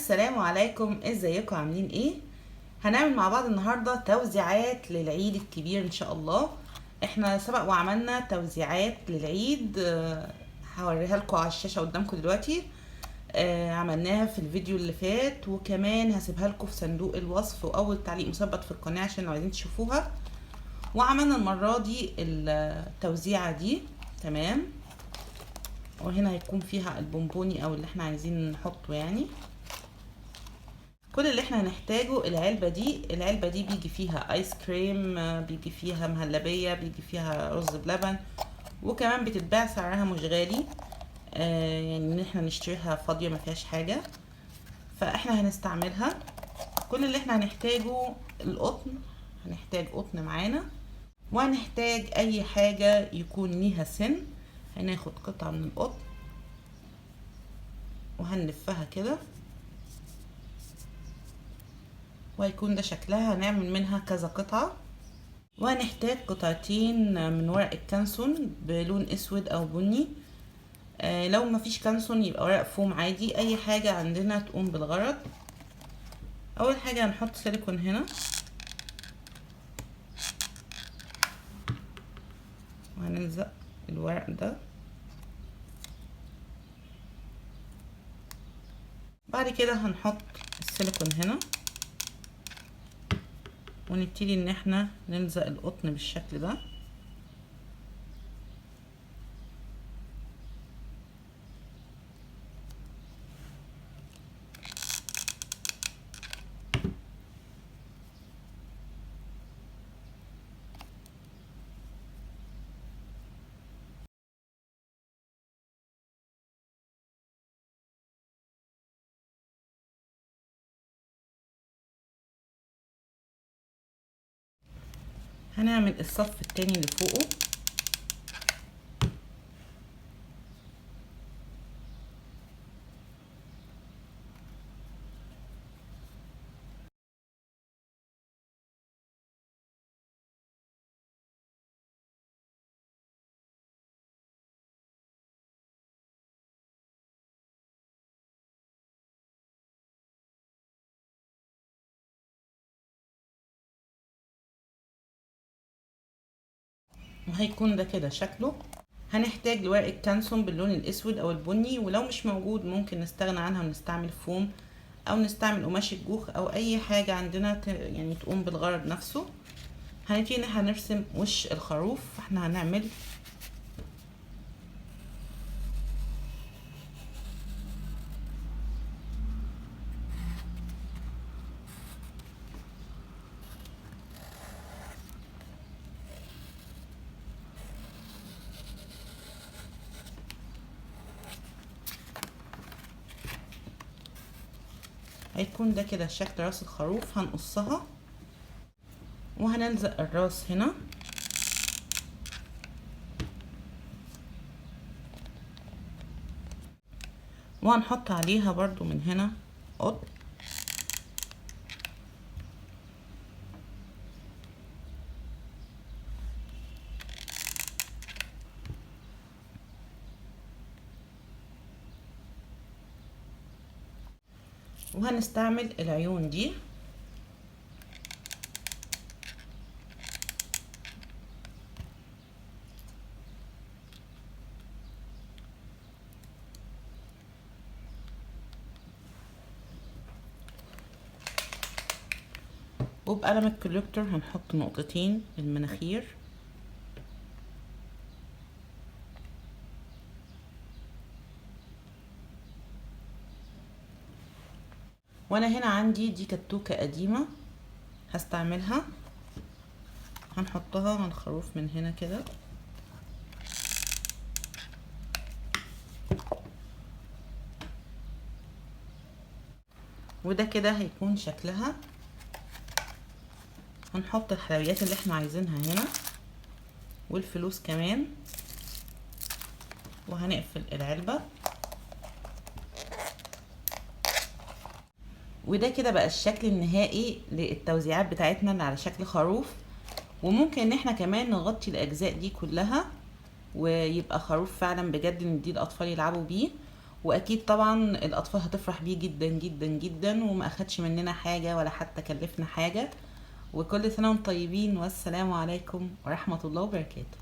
السلام عليكم، ازيكم؟ عاملين ايه؟ هنعمل مع بعض النهارده توزيعات للعيد الكبير ان شاء الله. احنا سبق وعملنا توزيعات للعيد، هوريها لكم على الشاشة قدامكم دلوقتي. عملناها في الفيديو اللي فات، وكمان هسيبها لكم في صندوق الوصف واول تعليق مثبت في القناة عشان لو عايزين تشوفوها. وعملنا المرة دي التوزيعه دي، تمام. وهنا هيكون فيها البونبوني او اللي احنا عايزين نحطه. كل اللي احنا هنحتاجه العلبة دي. العلبة دي بيجي فيها ايس كريم، بيجي فيها مهلبية، بيجي فيها رز بلبن، وكمان بتتباع سعرها مش غالي، يعني ان احنا نشتريها فاضية ما فيهاش حاجة، فاحنا هنستعملها. كل اللي احنا هنحتاجه القطن، هنحتاج قطن معانا، وهنحتاج اي حاجة يكون ليها سن. هناخد قطعة من القطن وهنلفها كده وهيكون ده شكلها. هنعمل منها كذا قطعة. وهنحتاج قطعتين من ورق الكانسون بلون اسود او بني، لو مفيش كانسون يبقى ورق فوم عادي، اي حاجة عندنا تقوم بالغرض. اول حاجة هنحط سيليكون هنا، وهنلزق الورق ده. بعد كده هنحط السيليكون هنا ونبتدي ان احنا نلزق القطن بالشكل ده. هنعمل الصف التاني اللي فوقه. وهيكون ده كده شكله. هنحتاج لورق الكانسون باللون الاسود او البني، ولو مش موجود ممكن نستغنى عنها ونستعمل فوم او نستعمل قماش الجوخ او اي حاجة عندنا تقوم بالغرض نفسه. هنبتدي ان احنا نرسم وش الخروف. فاحنا هنعمل هيكون ده كده شكل راس الخروف. هنقصها وهنلزق الراس هنا. وهنحط عليها برضو من هنا قطن. وهنستعمل العيون دي. وبقلم الكوليكتور هنحط نقطتين للمناخير. وانا هنا عندي دي كتوكة قديمة هستعملها، هنحطها على الخروف من هنا كده. وده كده هيكون شكلها. هنحط الحلويات اللي احنا عايزينها هنا والفلوس كمان، وهنقفل العلبة. وده كده بقى الشكل النهائي للتوزيعات بتاعتنا اللي على شكل خروف. وممكن ان احنا كمان نغطي الاجزاء دي كلها ويبقى خروف فعلا بجد نديه الاطفال يلعبوا بيه. واكيد طبعا الاطفال هتفرح بيه جدا جدا جدا، وما اخدش مننا حاجة ولا حتى كلفنا حاجة. وكل سنة وانتم طيبين، والسلام عليكم ورحمة الله وبركاته.